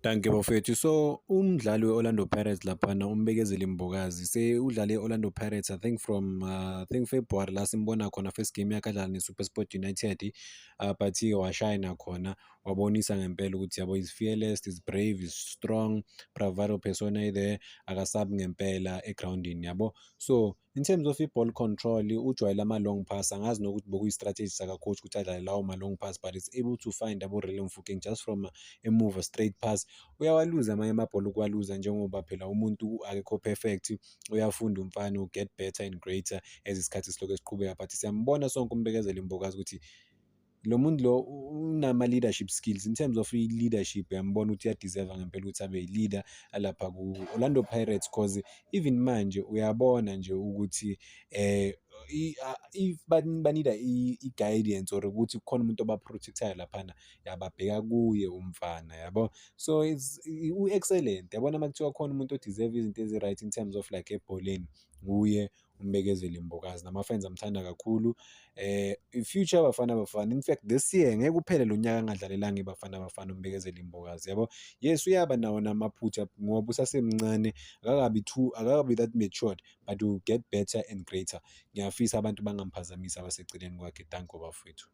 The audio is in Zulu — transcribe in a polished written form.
Dankie bafowethu. So umdlali we-Orlando Pirates laphana uMbekezeli Mbokazi udlale i-Orlando Pirates, I think from I think February la simbona khona first game yakhe adlala ne-SuperSport United, but-ke washayina khona, wabonisa ngempela ukuthi yabo, is fearless, is brave, is strong, bravado persona there, akasabi ngempela egrawundini yabo. So in terms of i-ball control, ujwayele ama-long pass. Angazi nokuthi bekuyi-strategy saka-coach ukuthi adlale lawo ma-long pass, but is able to find abo-Rele Mofokeng just from emuva, straight pass. Uyawaluza amanye amabhola, ukuwaluza njengoba phela umuntu akekho perfect, uyafunda umfana, get better and greater as isikhathi silokhu esiqhubeka, but siyambona sonke uMbekezeli Mbokazi ukuthi lo muntu lo unama-leadership skills. In terms of i-leadership, uyambona ukuthi uya-deserve ngempela ukuthi abe yi-leader alapha ku-Orlando Pirates, 'cause even manje uyabona nje ukuthi if ba-need-a i-guidance or ukuthi kukhona umuntu oba-protect-ayo laphana, yababheka kuye umfana yabo. So it's u-excellent, yabona. Uma kuthiwa khona umuntu o-deserve izinto ezi-right in terms of like ebholeni, nguye uMbekezeli Mbokazi, nama-fans amthanda kakhulu. I-future Bafana Bafana, in fact this year ngeke uphele lo nyaka angadlalelanga iBafana Bafana uMbekezeli Mbokazi yabo. Yes, uyaba nawo namaphutha ngoba usasemncane, akakabi too, akakabi that matured, but will get better and greater. Ngiyafisa abantu bangamphazamisi abaseceleni kwakhe. Danko bafowethu.